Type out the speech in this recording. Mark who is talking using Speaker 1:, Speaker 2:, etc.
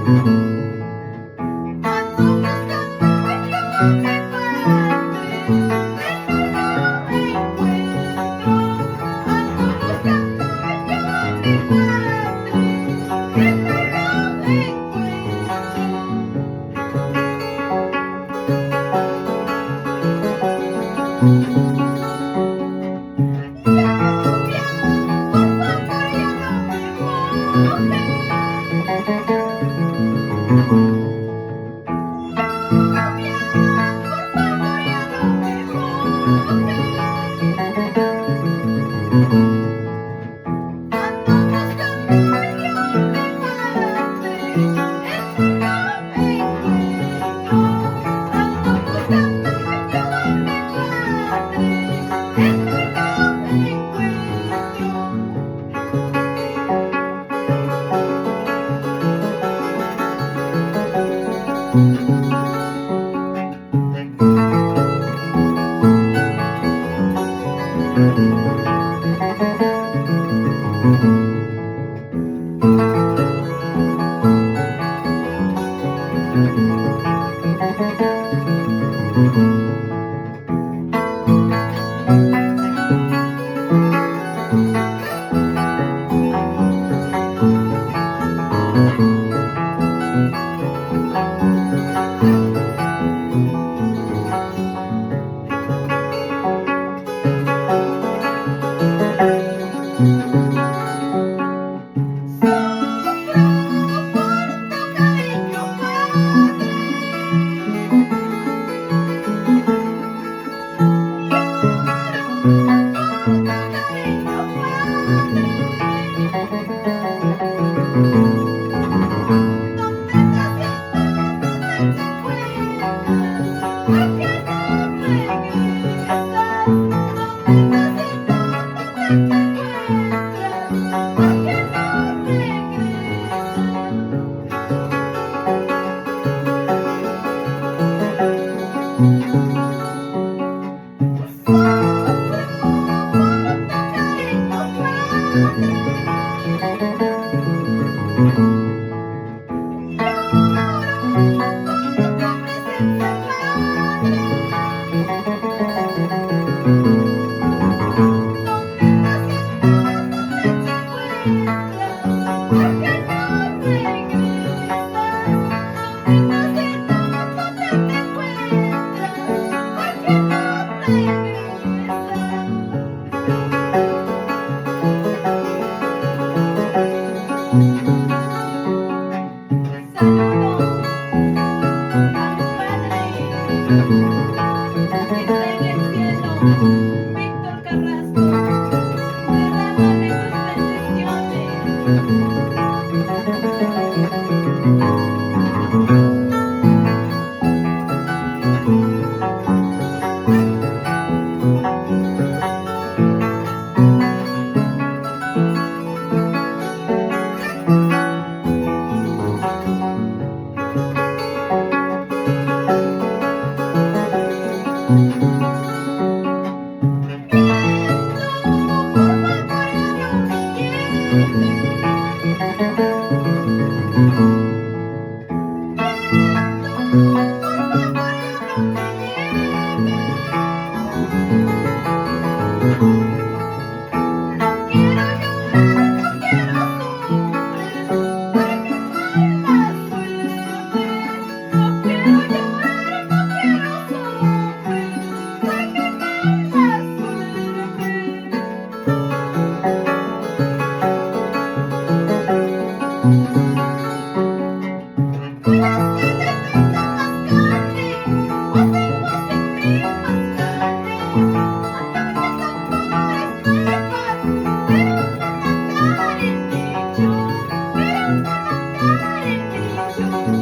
Speaker 1: Ando buscando yo a mi padre, pero no lo encuentro. Ando buscando yo a mi padre, pero no lo encuentro. Lluvia, por favor ya no me mojes. Lluvia, por favor ya no me mojes. Ando buscando yo a mi padre, pero no lo encuentro. Ando buscando yo a mi padre, pero no lo encuentro. Sufro por tu cariño, padre. Lloro por tu cariño, padre. ¿Dónde te sientas? ¿Dónde te encuentras? ¿Por qué no regresas? ¿Dónde te sientas? ¿Dónde te encuentras? ¿Por qué no regresas? Sufro por tu cariño, padre. Lloro por tu presencia, padre. ¿Dónde te sientas? ¿Dónde te encuentras? ¿Por qué no regresas? ¿Dónde te sientas? ¿Dónde te encuentras? ¿Por qué no regresas? Saludo a mi padre que está en el cielo, Víctor Carrasco. Derrámame tus bendiciones. Viento, por favor ya no me lleves. Viento, por favor ya no me lleves. No quiero llorar, no quiero sufrir, por mi mala suerte. No quiero llorar, no quiero sufrir, por mi mala suerte. Pero